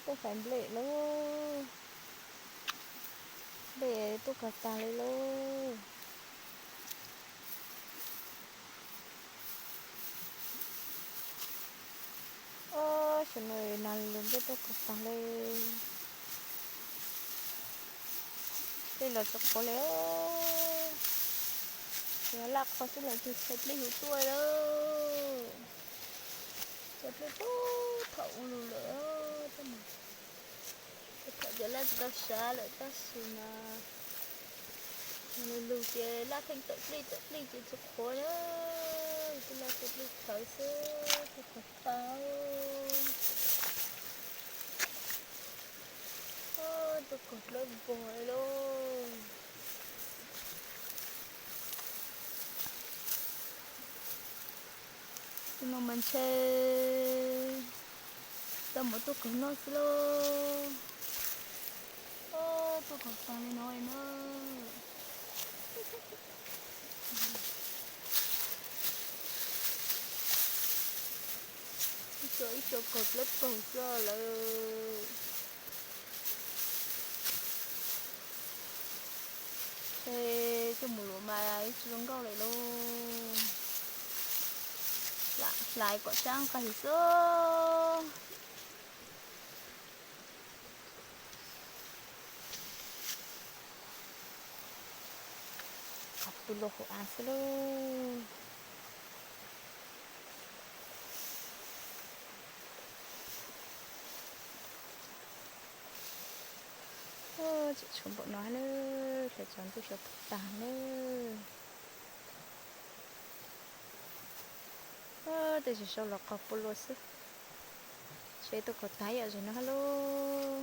Tuaj faib nplej lauj. Nplej tuaj kawg tag li lauj. Ob, xyoo no nag lug nplej tuaj kawg tag li. Nplej los tsis qhuav li. Yog laj qhov xwb los tus tshais nplej huv tuaj lawm. Tshais nplej puag thaum ub lug lawm. Thaum cov laj tsis tau sav lawm tab sis mas lug lug ces laj pheej tawm nplej tawm nplej ces tsis qhuav na. Tej laj tshais nplej txhawv xwb, tsis qhuav tag. Tuaj kawg nplej npog li lauj. Xyoo no mas ntshe tau mus tuaj kawg noj xwb lauj. Ob, tuaj kawg tag li no na. Ib co ib co kawg nplej paug xwb lawm. Ces coj mus luam mas ib tsis zoo nkauj li lauj. Lam hlais kom sab nqaij xwb. Qhov pw luaj hauv av xwb lauj. Tseem tshuav npaum no na, hlais tsaus ntuj sawv tag na. Tej zaum sau los qaug pua luaj xwb. Ntshe tuaj kawg tag ib yam zem no hab lauj.